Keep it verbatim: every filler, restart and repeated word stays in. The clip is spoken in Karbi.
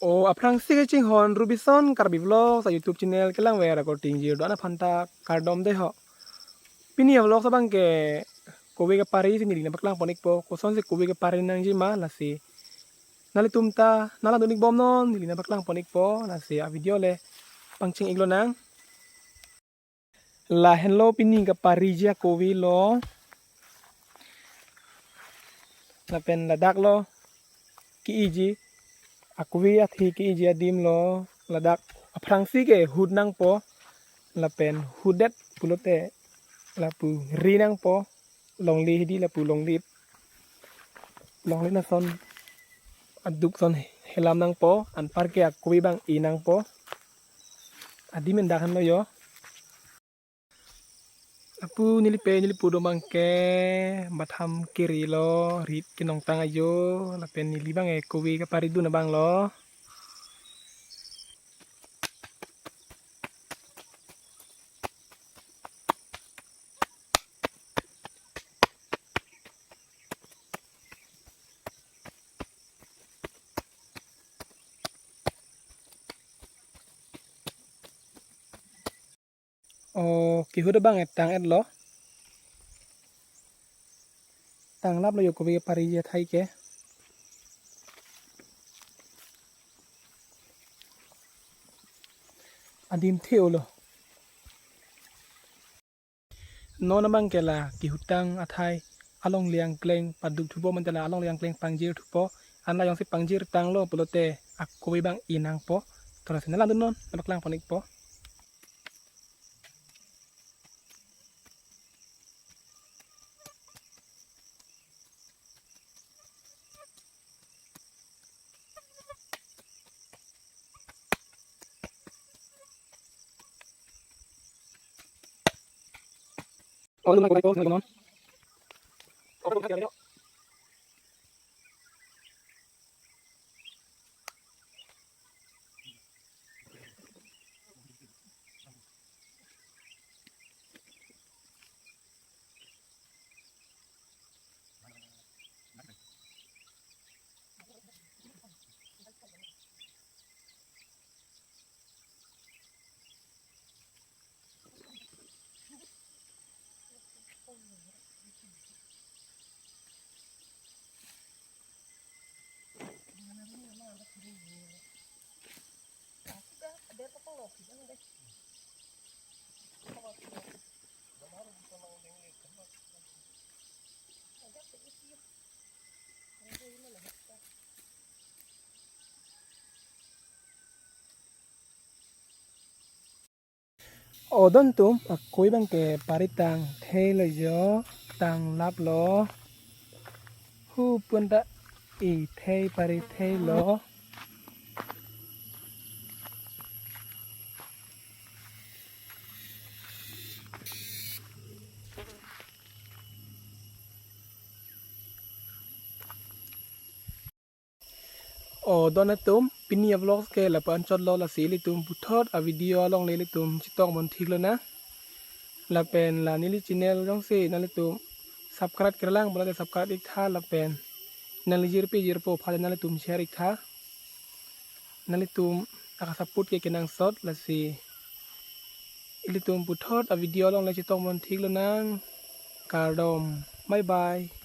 O aphrangsi kachinghon Rubison Karbi Vlogs a YouTube channel kelangver ako tingjir do-an aphanta kardom deiho. Pini a vlogs abang ke kove kapari si neli nangpaklang pon ikpo, kosonsi kove kapari nangji ma lasi nanglitum ta nanglang dun ik bomnon, neli nangpaklang pon ikpo, lasi a video le pangcheng iklonang. Lahenlo pini kapariji akove lo. Lapen ladak lo ke-iji, akove athe ke-iji adim lo. Ladak aphrangsi ke hut nangpo. Lapen hutdet pulote lapu ri nangpo. Longle hidi lapu longle. Longle nason aduk son helam nangpo, anparke akove abang e nangpo. Adim endak henlo yo. Lapu nelipe nelipu do abang ke batham kiri lo, rit kenongtang ajo, lapen neli abang ke kove kapari dun abang lo. O, kehut abang etang etlo. Tanglaplo yo kove pariji athai ke. Adim the-olo. Non abang ke la kehutang athai alongle angkleng paduk thupo mantela alongle angkleng pangjir thupo. An la jongsi pangjir tanglo pulote akove abang e nangpo. To lasi nanglang dun non, nangpaklang pon ikpo. O don atum, akove abang ke paritang thei lo jo, tanglaplo. Hu punta e thei pari thei lo. O don atum, pini a vlogs ke lapu-an chotlo, lasi ilitum puthot a video along le ilitum chetong mon thik lonang. Lapen la neli channel jongsi nanglitum subscribe kelang pulote subscribe iktha lapen nangli jirpi jirpo aphan nanglitum share iktha. Nanglitum aka support ke kenangsot, lasi ilitum puthot a video along le chetong mon thik lonang. Kardom. Bye bye.